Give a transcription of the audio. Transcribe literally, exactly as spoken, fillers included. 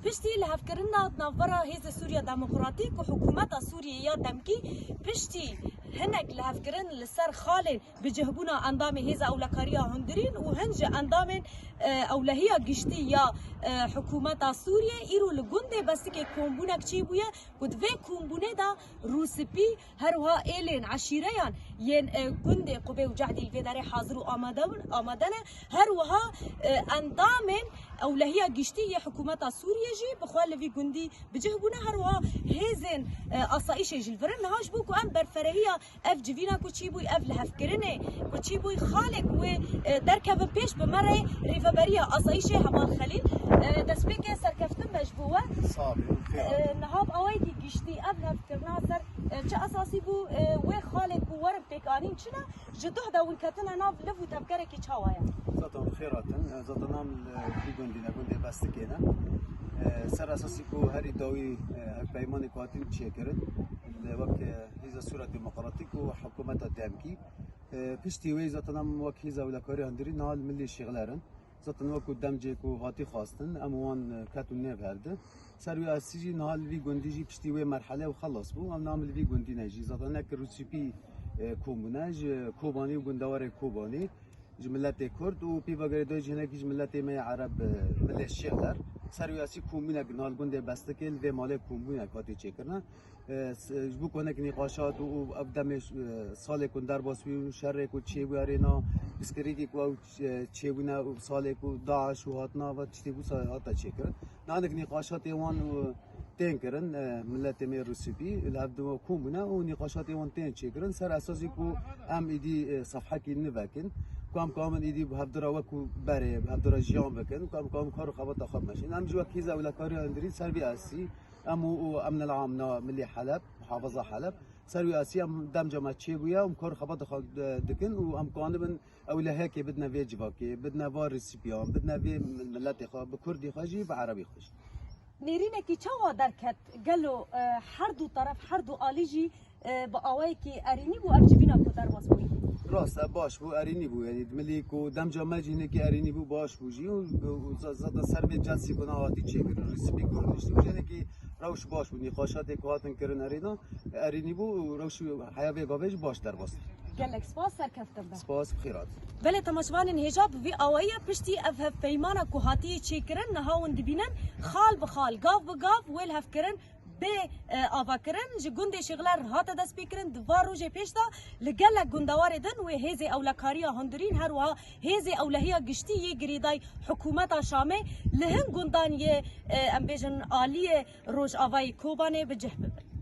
Piştî lihevkirina di navbera Hêzê Sûriya Demokratîk û Hikûmeta Sûriyê ya demkî, piştî hinek lihevkirin li ser xalên bicihbûna endamê Hêza Ewlekariya Hundirîn û hin ji endamên, e, ewlehiya giştî ya, e, Hikûmeta Sûriyê, îro li gundê Bestikê kombûnek çêbûye ku di vê kombûnê de Rûspî, her wiha êlên eşîreyan yên, e, gundê Qubê û Cehdî li vê derê hazir û amade bin, amade ne. Her wiha, e, endamên ewlehiya giştî yê Hikûmeta Sûriyê jî bi xwe li vî gundî bicih bûne. Her wiha hêzên, e, asayîşê jî li vir in. Niha ji bo ku em berferehiya ev civîna ku çîbûy, ev lihevkirinê ku çîbûy, xalê ku wê, e, derkevin pêş, bi me re rêveberiya asayîşê Heval Xelîl, e, destpêkê serkeftin be ji bo we. Sağ olun. E, niha bi awayekî giştî ev lihevkirina ser, e, çi esasî bû, e, wê xalê ku werin pêkanîn çi ne? Ji duh de hûn ketine nav liv û tevgerekî çawa ye? Zaten xêr hatin. Zaten em li vî gundî ne, gundê Bestikê ne. E, ser esasî ku herî dawî, e, hevpeymanê ku hatin çêkirin, li wek, e, Hêza Sûriya Demokratîk û Hikûmeta Demkî. E, piştî wê zaten em wek Hêza Ewlekariya Hundirîn niha li milê şêxler in. Zaten wekî demcê ku hatî xwestin, em wan, e, ketin nêv hevdi. Ser wî esî jî niha li vî gundî jî piştî wê merhele û xelas bû. Em niha em li vî gundî ne jî. Zaten nek Rûspî, e, kom bûne, ji Kobanî û gundewarê Kobanî, ji miletê Kurd û pîva girêdayî jî hinekî ji miletê me yê Ereb, e, milê Şêxler. Ser wî esî kombûnek niha li gundê Bestikê li vê malê kombûnek hatî çêkirine. E, s-, ji bo ku hinek nîqaşat û, û ev demê, e, salê ku derbas bû, şerê ku çêbû erêna, piskirîkî ku ew ç-, e, çêbûne û salê ku DAIŞ û hatina ve tiştê wisa hate çêkirin. Niha hinek nîqaşatê wan û tên kirin, e, miletê me Rûspî, li hev du kom bûne û nîqaşatê wan tên çêkirin. Ser esasî ku em îdî, e, sefhekî nû vekin, ku em kamin îdî bi hevdira wekû berê, bi hevdira jiyan bikin, ku em kamin kar û xebata xwe bimeşin. Em jî wek Hêza Ewlekariya Hundirîn ser vî esî, Em û, û emnel am na milî Heleb, muhafaza Heleb, ser wî esî em demca me çêbûye, em kar xebata xwe, e, dikin û em kanibin ewlehiyekê bidine vê civakê, bidine va rîsîpiyan, bidine vê miletê xwe, bi kurdî xwe jî, bi erebî xwe jî. Nêrînekî çawa derket? Gelo, e, her du teref, her du alî jî, e, bi awayekî erînî bû ev civîna ku derbas bûyî? Rast e, baş bû, erînî bû. Yanî milî ku demca me jî hinekî erînî bû, baş bû jî û, û za-, zaten ser vê celsî ku niha hatî çêkirin, rîsîpî ku rûniştî bû, jî hinekî rewş baş bû. Nîqaşatê ku hatin kirin erêna, erînî bû û rewş heya vê gavê jî baş derbas bû. Gelek spas, serkeftin be. Spas, bi xêr hat. Belê, temaşevanên hêja, bi vî awayî ye, piştî ev hevpeymana ku hatiye çêkirin, niha hûn dibînin, xal bi xal, gav bi gav wê li hev kirin. Bê, e, avakirin ji gundê Şêxler hate destpêkirin. Di van rojê pêş de li gelek gundewarê din wê hêzê ewlekariya hundirîn, her wiha hêzê ewlehiya giştî yê girêdayî hikûmeta Şamê li hin gundan yê, e, em bêjin aliyê Rojavayê Kobanê bi cih bibin.